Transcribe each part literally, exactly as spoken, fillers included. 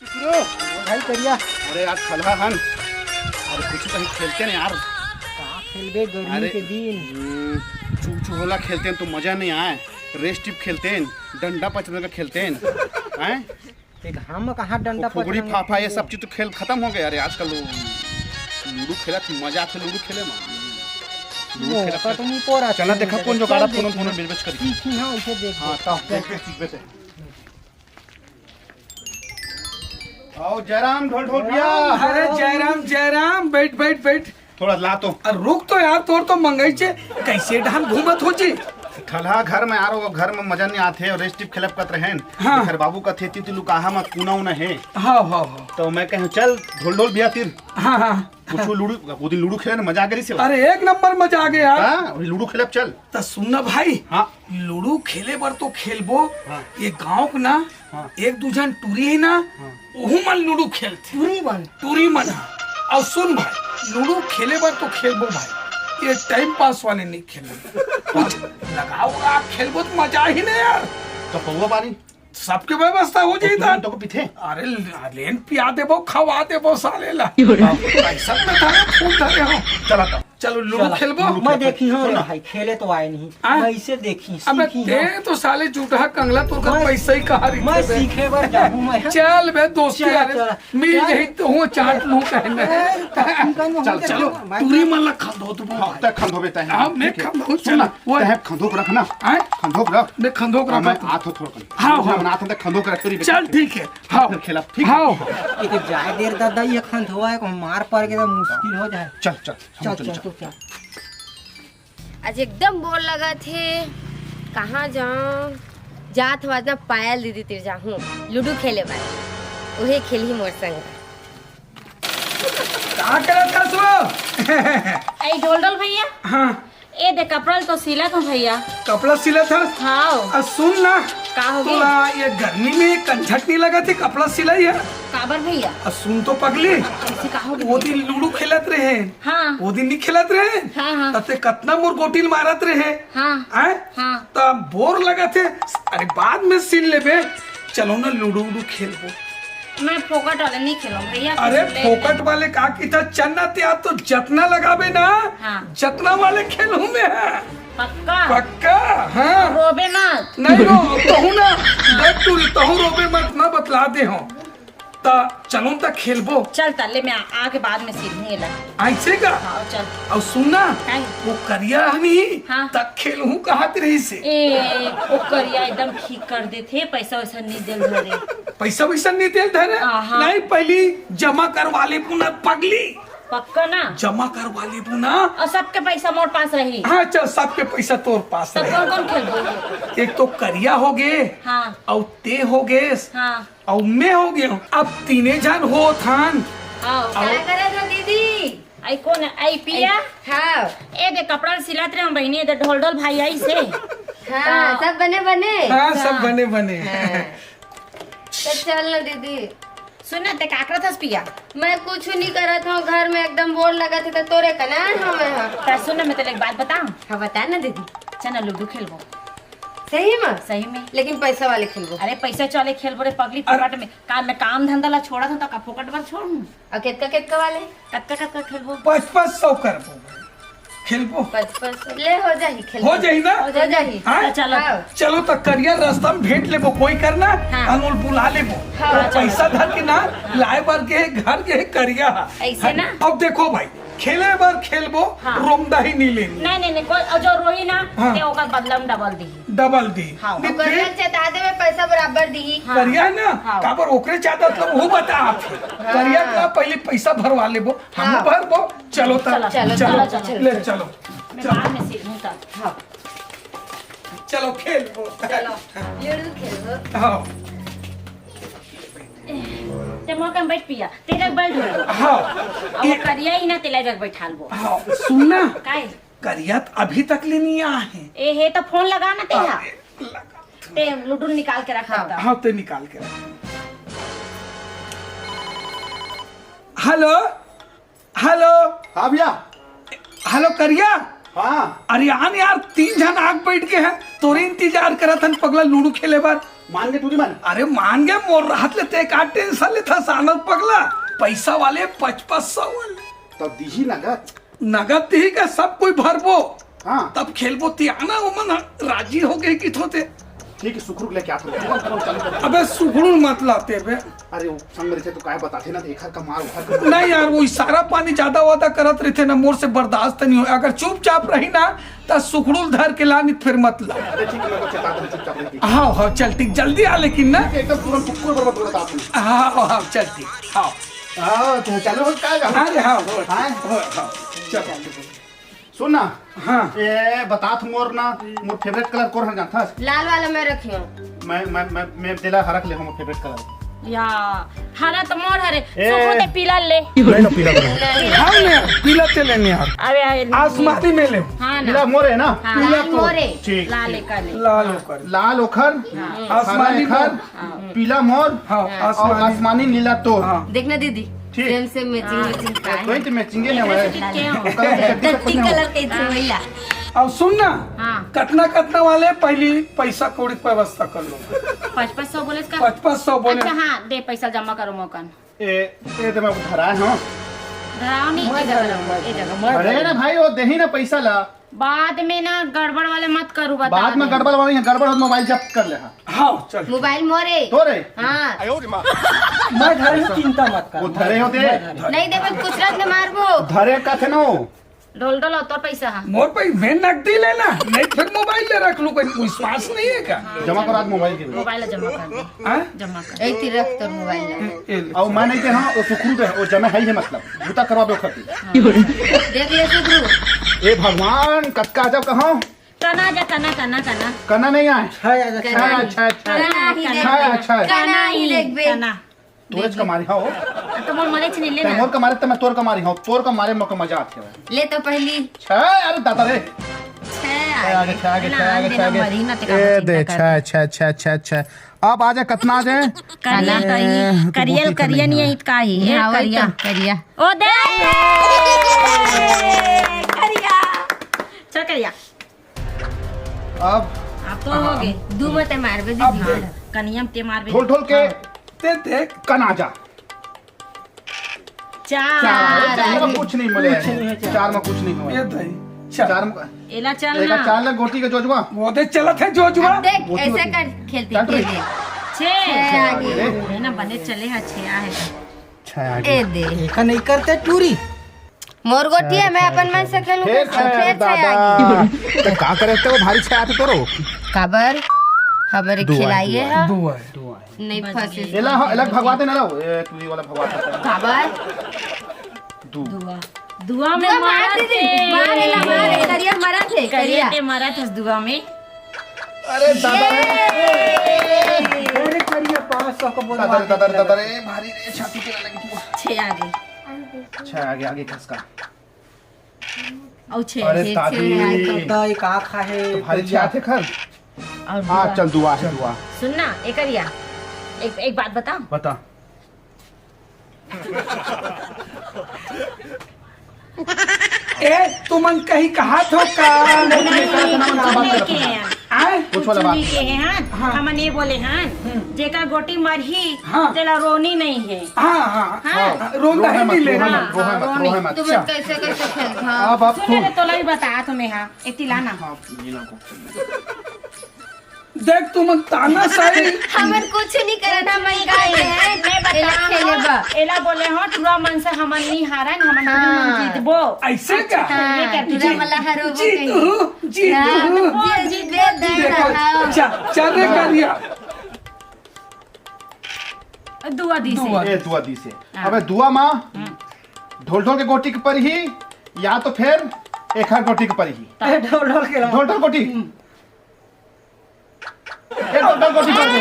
Syukuro, भाई करिया। अरे यार, खलहा हन। अरे, कुछ कहीं खेलते ना यार। का खेलबे गर्मी अरे, के दिन? हम्म, चू चू होला खेलते हैं तो मजा नहीं आए। रेस टिप खेलते हैं, डंडा पचरंगा खेलते हैं। हैं? ते घाम में कहाँ डंडा वो फुगड़ी पचरंगा फाफा, ये खेलबे? सब चीज तो खेल खत्म हो गया। अरे, आजकल वो लूडो खेलत मजा आथे लूडो खेले में। लूडो वो खेलत का खेलत। तो मुंह पोरा चला चल देखा रहा कौन है। जो गाड़ा चल फोन देखी फोन ना। बेच बेच करी। सीखी हाँ, उसे देख हाँ, देख। तब देख के सीख बेटे। आओ जयराम ढोल ढोल भैया। अरे जयराम, जयराम, बैठ, बैठ, बैठ। थोड़ा ला तो। अरे रुक तो यार, तोर तो मंगई छे, कैसे ढान घूमत हो जी? खलहा घर में आ रहो, घर में मजा नहीं आथे और रेस टिप खेलब कत रहेन। हाँ। घर बाबू कथे ती लुकाहा मत कूना उना है। हाँ, हाँ, हाँ। तो मैं कहूँ चल ढोल ढोल भैया फिर। हाँ, हाँ। कुछ लूडो, वो दिन लूडो खेले ना, मजा आ गई से। अरे एक नंबर मजा आ गया यार। हाँ, वही लूडो खेलब चल। तो सुन ना भाई, हाँ। लूडो खेले बर तो खेलबो, हाँ। ये गांव के ना, हाँ। एक दू जन टूरी है ना, हाँ। ओहू मन लूडो खेलथे। टूरी मन? टूरी मन, हाँ। और सुन भाई, लूडो खेले बर तो खेलबो भाई, ये टाइम पास वाले नहीं खेलबो। कुछ लगाओ, आप खेलबो तो मजा ही नहीं यार। तो पौवा पानी? सबके व्यवस्था हो जाई तो था। तो को पीथे? अरे, लेन पिया देबो, खवा देबो साले ला। पैसा में था, खूब धरे हो। चला तो। चलो, लूडो चला, खेलबो? लूडो मैं खेलबो। देखी हूँ रे सुना। भाई, खेले तो आए नहीं। हाँ? मैं इसे देखी, अबे, सीखी ते हूँ। तो साले जूठा कंगला, तोर का मैं, पैसा ही कहाँ मैं रिथे बे? सीखे बर जाहूँ मैं। चल बे, दोस्ती चला, यार, चला। मिल चल। जाही तो हूँ, चाट लूँ कहने। ए, तो तुम कहने चल, हो चलो, जाओ, मैं टूरी मन ला खंदो तो हाँ, भाई। तै खंदो बेटा है। हाँ, मैं ठीक है। खंदो, सुन ना, चलो, वो तै खंदो को रखना। हाँ? खंदो को रख। मैं खंदो को हाँ, मैं रखता हूँ। आत हो थोड़ा कन। हाँ, हाँ। मैं आत हो, तै खंदो को रख, फिर चल, ठीक है। हाँ। फिर खेला, ठीक है? हाँ। ये तो जाए देर दादा, ये खंदवा है, को मार पड़ के तो मुश्किल हो जाए। चल, चल, हम चल, चल, चल, चल। तू चल। आज एकदम बोर लगत हे, कहाँ जाऊँ? जात हवं आज ना पायल दीदी तिर जाहूँ, लूडो खेले बर, उहे खेलही मोर संग। का करत हस वो? ए ढोल ढोल भैया। हाँ। ए दे कपड़ा ल तो सिलत हूँ भैया। कपड़ा सिलत हस? हाँ। आ सुन ना, का हो गया? तोला ये गर्मी में कंझट नहीं लगत हे कपड़ा सिलाई है? काबर भैया? आ सुन तो पगली, कैसे का हो गया? वो दिन लूडो खेलत रहे, हाँ। वो दिन नहीं खेलत रहे? हाँ, हाँ। तते कतना मोर गोटी ल मारत रहे? हाँ। हैं? हाँ। त बोर लगत हे। अरे बाद में सीन लेबे। चलो ना लूडो उडो खेलबो। मैं फोकट वाले नहीं खेलूं भैया, अरे कुछ ले ले। फोकट वाले का किता चन्ना ते आप तो जतना लगाबे ना, हाँ। जतना वाले खेलूं मैं। पक्का? पक्का, हाँ। रोबे मत। नहीं रो, तहू ना, देख तू, तहू रोबे मत ना बतला दे हो। त चलो त खेलबो। चल त ले, मैं आ, आके बाद में सीखूंगी ला। ऐसे का? हाँ, चल। और सुन ना, काहे? वो करिया हमी हाँ। तक खेलहूँ कहत रही से। ए, वो करिया एकदम ठीक कर देथे, पैसा वैसा नहीं देल धरे। पैसा वैसा नहीं देल धरे? हाँ, हाँ। नहीं, पहली जमा करवा लेबू ना पगली। पक्का ना? जमा करवा लेबू ना। और सबके पैसा मोर पास रही। हाँ, चल, सबके पैसा तोर पास तो रही। कौन कौन खेलबो? एक तो करिया हो गे, हाँ। और ते हो गेस, हाँ। अउ मैं हो गया हूँ। अब तीने झन होत हन। आओ। आओ। का करत हो दीदी? आई कोन? आई पिया? हाँ। ए दे कपड़ा सिलत रहे बहिनी, ए दे ढोल ढोल भाई आई से। हाँ, हाँ। सब बने बने? हाँ, सब हाँ। बने बने। हाँ। तो चल ना दीदी। सुन ना, ते का करत हस पिया? मैं कुछ नहीं करत हूँ, घर में एकदम बोर लगत है, तो तोरे कना हूँ मैं। हाँ। त सुन ना, मैं तेरे एक बात बताऊँ? हाँ, बता ना दीदी। चल ना, लूडो खेलबो। सही में? सही में। लेकिन पैसा वाले खेलबो। अरे पैसा वाले खेलबो रे पगली, अरे। फोकट में। का मैं काम धंधा ला छोड़ा था तो का फोकट बर छोड़ूं? और केतका केतका वाले? कतका कतका खेलबो? पाँच पाँच सौ करबो। खेलबो। पाँच पाँच सौ। ले हो जाही खेल। हो जाही ना? हो जाही। हाँ? तो चलो। हाँ। चलो तो करिया रास्ता में भेंट लेबो, कोई करना, हाँ। अनमोल बुला लेबो। हाँ, तो चलो। पैसा धर के ना, लाए बर के घर के करिया। ऐसे ना? अब देखो भाई, खेले बर खेलबो, हाँ। रोमदा ही नहीं लेनी। नहीं, नहीं, नहीं, कोई, और जो रोही ना, हाँ। ते ओकर बदला में डबल दी। डबल दी। हाँ। नहीं, ओकर फिर चेता देवे, पैसा बराबर दी। हाँ। करिया है ना, हाँ। काबर ओकरे चाहता तो वो बता आप। हाँ। करिया का पहले पैसा भरवा लेबो, हम हाँ। भरबो। चलो त, चलो, चलो, चलो, चलो, चलो। ले चलो। मैं बाद में सीखूं तब। हाँ। चलो खेलबो। चलो, लूडो खेलबो। हाँ। ते मोर कन बैठ पिया, तेरा बैठ हो। हाँ। अब वो करिया ही ना, तेला जग बैठाल वो। हाँ, सुन ना। काय? करिया त अभी तक ले नहीं आ है। ए हे, तो फोन लगा ना तेहा। अरे, लगा। ते लूडो निकाल के रख हाँ। सकता। हाँ, ते निकाल के रख। Hello, hello. हाँ भैया। हेलो करिया। हाँ। अरे आन यार, तीन झन आग बैठ के हैं, तोरे इंतजार करत हन पगला लूडो खेले बर। मान गे टूरी मन। अरे मान गे, मोर रहत ले ते का टेंशन लेथस सानल पगला। पैसा वाले पचपन सौ वाले। तब दीही नगद। नगद दीही का सब कोई भरबो। हाँ। तब खेलबो तियाना ओमन ह राजी हो गे कि थोते। ठीक है, सुखरू लेके आत हूँ। तुरंत, तुरंत चालू कर। अबे सुखरू मत लाते बे। अरे वो संग में रहिथे तो काय बताथे ना, एखर कमाल, ओखर कमाल। नहीं यार, वो इशारा पानी ज्यादा वादा करत रहिथे ना, मोर से बर्दाश्त नहीं हो। अगर चुपचाप रही ना, त सुखरू ल धर के लानी, फिर मत ला। अरे ठीक है, मैं तो चेता दूँ, चुपचाप रही। हाँ, हाँ, चल ठीक, जल्दी आ लेकिन ना। एकदम तुरंत कुकुर बराबर दौड़त आत हूँ। हाँ, हाँ, चल ठीक, हाँ। हाँ, तो चलो, का गा? अरे हाँ, हो, हाँ? हो, हाँ, चल। सुन ना। हाँ। ए, बतात मोर ना, मोर favourite colour कोन हर जानथस? लाल वाला मैं रखियो। मैं, मैं, मैं, मैं तेला हरक ले हूँ, मोर favourite colour। या, हरा तो मोर हरे, ए। सुखरू ते पीला ले। नहीं ना, पीला कलर। नहीं। हम ले, पीला ते लेने यार। अरे, अरे, आसमानी में ले। हाँ ना। पीला मोर है ना? हाँ, पीला लाल तो मोर है। ठीक, लाल ठीक। एकर ले। लाल ओकर। लाल ओखर, हाँ। हरा आसमानी एखर, हाँ। पीला मोर, हाँ, और आसमानी। आसमानी नीला तोर। हाँ। देखना दीदी, ठीक। Same, same, matching, हाँ। Matching। कोई तो matching ही नहीं हुआ है। ठीक है। कलर की चड्डी से कुछ नहीं हुआ। Colour के इसे वही ला। अब सुन ना, हाँ। कतना, कतना वाले पहली पैसा कौड़ी के व्यवस्था कर लो। पचपन सौ बोले इसका? पचपन सौ बोले। अच्छा, हाँ, दे पैसा जमा करो मौकन। ए, ए, तो मैं धरा है, हाँ। धराओ नहीं, मैं ए जगह धरा, रहो, मैं ए जगह। धरा। अरे ना भाई, वो देही ना पैसा ला। बाद में ना गड़बड़ वाले मत करू, बता बाद में दे। गड़बड़ वाले, यहाँ गड़बड़ हो तो mobile जब्त कर ले, हाँ। हाँ, चल। Mobile मोरे। तोरे? हाँ। मैं धरे हूँ, चिंता मत कर। वो धरे होते? मैं धरे। नहीं देबे, कुछ रात में मारबो। धरे का थे ना वो? ढोल ढोल, तोर पैसा हा। मोर पैसा मैं नकदी लेना, नहीं फिर mobile ले रख लूँ, कोई विश्वास नहीं है क्या? जमा कर आज mobile के। Mobile जमा कर दे। हाँ? जमा कर। ए, ती रख तोर mobile ला। ए, ए, ले। और मैं नहीं दे, हाँ, वो सुखरू दे, वो जमे है ही मतलब। जूता करवा दे खातिर। देख ले सुखरू। ए भगवान, कतका आ जाओ कहाँ? कना जा, कना, कना, कना। कना नहीं आए। छह आ जा, कना छह। नहीं। अच्छा, अच्छा। कना ही कना। देख। छह, अच्छा। कना ही देख बे। कना। तोरे च कमारी, हाँ, हो। तो मोर मरे च नहीं लेना। तै मोर कमारे, तो मैं तोर कमारी, हाँ, तोर कमारे मोर को मजा आथे। ले तो पहली। छह, अरे दादा रे। छह छह आ गए, छह आ गए, ना, छह आ गए, आन छह आ देना गए। मरी ना, ते का ए, चिंता दे, कर। छह, छह, छह, छह, छह। अब आ जाए, कतना आ जाए? करिया ए, तो ही, तो करियल, गोटी करिया करिया नहीं है। है, का ही? ए, हाँ, वही करिया। तो, करिया। ओ दे! करिया। चल करिया। अब आप तो हो गए। दू मते मारबे अब दीदी। देख। कनिया में ते मारबे। ढोल ढोल के। हाँ। ते देख। कना जा। चार। चार, चार में कुछ नहीं मिले। कुछ नहीं है, चार। चार में कुछ नहीं मिले। ये दही। चार। चार में एला चल एका ना। चार ला गोटी के जोजवा। वो दे चलत है जोजवा। अब देख, गोटी, ऐसे गोटी। कर खेलते, चल रही। खेलते। छे। छे आ गए। अरे। है ना, बने चले है, छे आ है। छह आ गए। ए दे। एका नहीं करते टूरी। मोर गोटी है, मैं अपन मन से खेलूं, फिर कैसे? छह, फिर छह आ दादा। गई। तो का करे ते वो भारी छह आते तोरो? काबर? हमरे दुआ, खिलाइए दुआ। हा। दुआ है। दुआ है। नहीं फंसे। एला, एला भगवाते ना रहो। ए, तू ये वाला भगवाते। काबर? दू। दुआ। दुआ में दुआ मार मार दे। दे। मार एला, मार ए, करिया मरा थे, करिया करिया। के मरा थे दुआ में। अरे दादा रे। ये। अरे करिया पाँच सौ को बोल दादा रे, मार दादा रे, दिया। दादा रे, भारी रे, छाती के लगी। छह आ गई। छह आगे, आगे खसका। औ छे। अरे छे, दादी। छे, छे। तो दाई का खा है, तो भारी भैया। छे आथे खन। और हाँ, दुआ। चल दुआ है, दुआ। सुन ना, एकरिया, एक, एक बात बता। बता। ए, तुमन कहीं कहा थो का? नहीं, कुछ नहीं के हैं। आए? कुछ वाला बात। कुछ नहीं के हैं, हाँ। हाँ। हमन ये बोले हैं, हम्म। जेकर गोटी मरही, हाँ। तेला रोनी नहीं है। हाँ, हाँ, हाँ। हाँ। रोना ही नहीं लेना। रोहे मत, हाँ, रोहे मत, रोनी। रोहे मत। तुम अच्छा। कैसे, कैसे खेल, हाँ। अब आप सुन सुन। ले, तोला भी बता तुम्हें, हाँ। एक तिलाना। हाँ, ये लो। देख, तुमन तानाशाही। हमन कुछ नहीं करत, हमन का है? मैं बता एला खेले बा। एला बोले हो, टूरा मन से हमन नहीं हारन, हमन हाँ। नहीं जीतबो। ऐसे का? हाँ, ये क्या टूरा जी-, मला हरो वो जीत कहीं। हूँ, जीत हाँ, हूँ। वो जीत जीत दे दे देखो, हाँ। चा-, चाले करिया। दुआ दी से। दुआ। ए, दुआ दी से। हाँ। अबे दुआ माँ, हम्म। ढोल ढोल के गोटी के पर ही, या तो फिर एक हाथ गोटी के पर ही। ए, ढोल ढोल के ढोल ढोल गोटी। हम्म। ए, ढोल ढोल गोटी पर ही।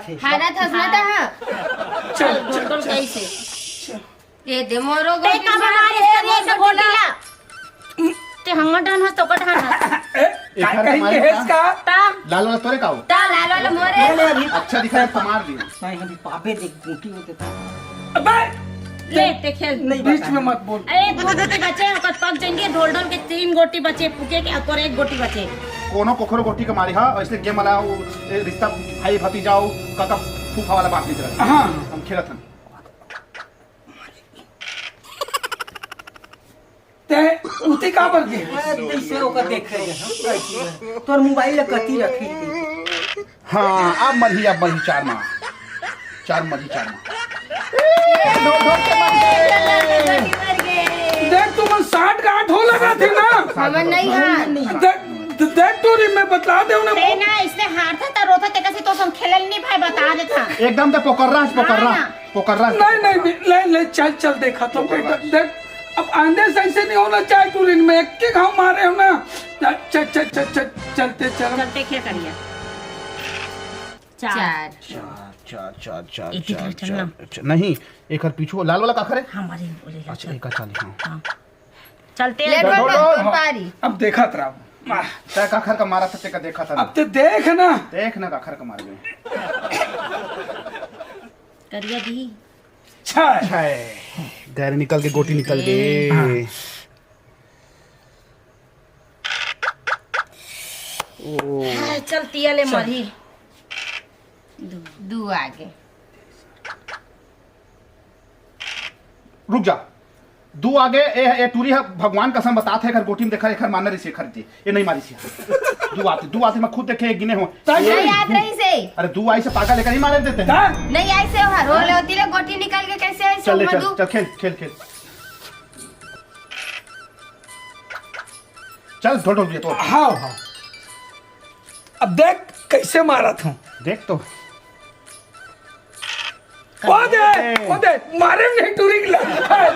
हारत हे। हारत हस ना त हा। चल, चल, चल। कैसे? ये दे मोरो ते गोटी का मार, मारे ये ये सब गोटी ला। ते हंगा डान हस तो का डान हस? ए, एकर कहीं मारे के का? हेस का? ता। लाल वाला तोरे का हो? ता लाल वाला मोरे। अच्छा दिखा है, तो मार दिया। नहीं, हम पापे देख गोटी होते था। अबे! ले, ते खेल। नहीं बीच में मत बोल। अरे, दो गोटी बचे, ओकर पक जाएंगे, ढोल ढोल के तीन गोटी बचे, फूके के, और एक गोटी बचे। कोनो कोखरो गोटी के मारी हा, ऐसे गेम वाला वो, ए, रिश्ता भाई भतीजा हो, काका फूफा वाला बात नहीं चला। हाँ। हम खेलत हन। ते उती का बर के? मैं जैसे ओकर देख रहे हैं, हम कैसे हैं? तोर मोबाइल ला कती रखी थी। हाँ, अब मरही, अब मरही चार माँ। चार मरही, चार माँ। ए, ढोल, ढोल के मार दे। देख, तुमन साठ गांठ हो लगा थे ना। हमन नहीं, हाँ। देख, देख, तोरी मैं बतला दे उन्हें। ते ना, इसने हारता ता रोता ते कसी तो हम खेलल नहीं भाई, बता देता। एकदम ते पोकर्रा, पोकर्रा। हाँ। पोकर्रा। नहीं, नहीं, नहीं, ले, ले, चल, चल, देखा तो बेटा, देख, अब आंदे से ऐसे नहीं होना चाहिए, तू रिंग में एक के घाव मारे हो ना। चल, चल, चल, चल, चल, चलते चल। चलते क्या करिए? चार। चार। चार, चार, चार, चार, एक ही चार, तरह चलना। चार, चार। नहीं, एक हर पीछू लाल वाला काखर है? हमारे बोले अच्छा, एक चाली, हाँ। हाँ। चलते ले, हैं। ढोल, ढोल, ढोल, ढोल, हाँ। पारी। अब देखा तरा। वाह। तै काखर का मारा था, तेका देखा था। अब ते देख ना। देख ना, काखर का मार गए। करिया दी। छह। छह। गैर निकल के गोटी निकल गए। हाँ। ओ। हाँ, चल, तिया ले चल। मारी। दू। दू आगे। रुक जा। दू आगे, ए, ए टूरी ह, भगवान कसम बतात हे, एकर गोटी में देखा, एकर मारना रहिसे, एकर दे। ए नहीं मारिसे। दू आते, दू आते मैं खुद देखे, गिने हो। नहीं याद रहिसे। अरे दू आई से पागल लेकर ही मारे देते हैं। नहीं आई से हर हो ले होती ले गोटी निकल के कैसे आई से चल ले, चल, मधु? चल खेल, खेल, खेल। चल ढोल ढोल ये तो। हाँ, हाँ। अब देख कैसे मारत हूँ। देख तो। ओ दे, ए। ओ दे, मारे नहीं टूरी के लग।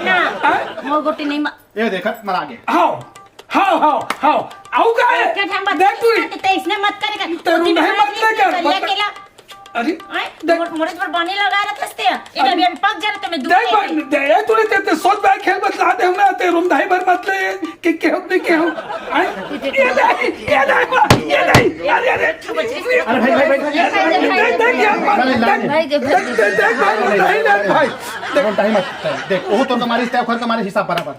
ना, हाँ? मोर गोटी नहीं मा- ये देख, मरा गया। हाव, हाव, हाव, हाव। आऊ का है? क्या ठाम बात देख टूरी। करते, इसने मत करेगा। तेरू गोटी नहीं मार मत ली, लेकर, करिया मत केला। अरे, आय, देख। मोर-, मोरे पर बानी लगा रहा था। ए, अरे। अभी हम पक जाने तो मैं दूध देख, लेके बन-, दे, ए, तूने ते, ते सोच भाई खेल बतला दे, हमने ते रूम धाई भर मत ले, कि केहू नहीं केहू। आय, ये नहीं, ये नहीं, ये नहीं, अरे, अरे। अरे भाई, भाई, भाई। ये नहीं, देख, देख, ये मत, नहीं, नहीं, देख, नहीं। देख, देख, देख, भाई, नहीं, नहीं, नहीं, भाई। नहीं, नहीं, मत, देख, वो तो तुम्हारी तय कर, तुम्हारे हिसाब बराबर।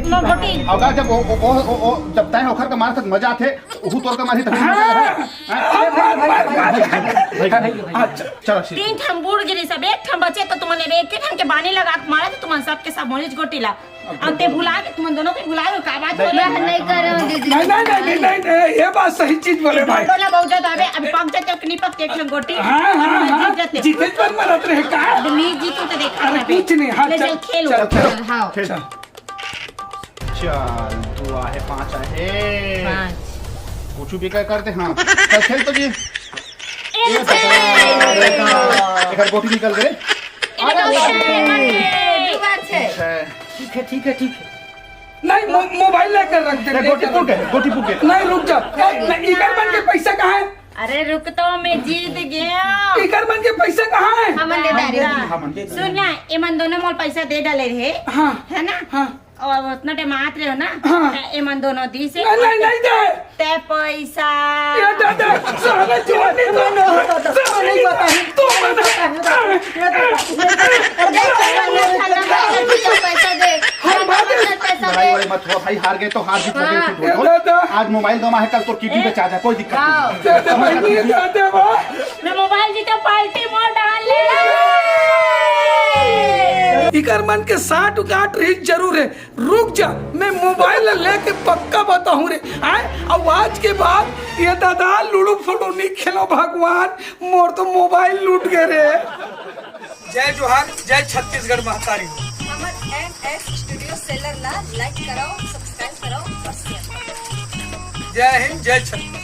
लो, गोटी। अगर जब वो, वो, वो, वो, वो, जब तय होकर के मार तक मजा आते, वो तोर के मारी तक मजा आते। हाँ। भाई, भाई, भाई, अच्छा। चलो, ठीक। तीन ठन बूड़ गिरी सब, एक ठन बचे तो तुमन एक ठन के बानी लगा के मारा तो तुमन सबके सब मोनिज गोटी ला। अब ते भुला के, तुमन दोनों के भुला के का बात हो रहा है? नहीं करे हो दीदी। नहीं, नहीं, नहीं, नहीं, नहीं, ये बात सही चीज बोले भाई। टोला बहुत ज्यादा अबे, अभी पक जाते हो कि नहीं पकते एक ठन गोटी? हाँ, हाँ, हाँ, जीत जाते। जीते पर मरत रहे का? अब नहीं जीतू तो देखा अरे ना बे। कुछ नहीं, हाँ, ले चल, चल, खेल। चल, खेल। हाँ। खेल। चल। चार, दो आहे, पाँच आहे। पाँच। कुछ भी क्या करते, हाँ। चल, खेल तो जी। ए, ए, बेटा, बेटा, एक गोटी निकल गए। ए, बेटा, अरे, दो बार छे। ठीक है, ठीक है, ठीक है। नहीं, मो-, मोबाइल लेकर रख दे, ए, गोटी लेकर फूट रख दे। गए, गोटी फूट गए। नहीं, रुक जा। ए, नहीं, इकर मन के पैसा कहाँ है? अरे रुक तो, मैं जीत गया। इकर मन के पैसा कहाँ है? हमन दे डारे। हाँ, हमन दे। सुन ना, एमन दोनों मोर पैसा दे डाले रहे। हाँ। है ना? हाँ। और उतना टाइम आत रहे हो ना? हाँ। ए-, एमन दोनों दी से। नहीं, नहीं, नहीं दे। ते पैसा। ये दादा, साला जोर नहीं दो। साला नहीं पता है। तू बता। पैसा दे। हर बात है। पैसा लड़ाई दे। वड़ाई मत हुआ भाई, हार गए तो हार जीत लगे, हाँ। झूठ बोल। ये दादा। आज मोबाइल गवा है, कल तो किडनी ए। बेचा जाए, कोई दिक्कत हाँ। नहीं। दादा, भाई, ये दादा, वाह। मैं मोबाइल जीते पार्टी मोर डाल ले। इकर मन के साठ गांठ रही जरूर है। रुक जा, मैं मोबाइल लेके पक्का बताहूँ रे। आय, अब आज के बाद ये दादा लुड़ू फुड़ू नहीं खेलो भगवान, मोर तो मोबाइल लूट गए रे। जय जोहार, जय छत्तीसगढ़ महतारी। हमर एम एस स्टूडियो सेलर ला लाइक कराओ, सब्सक्राइब कराओ और शेयर कराओ। जय हिंद, जय छत्तीसगढ़।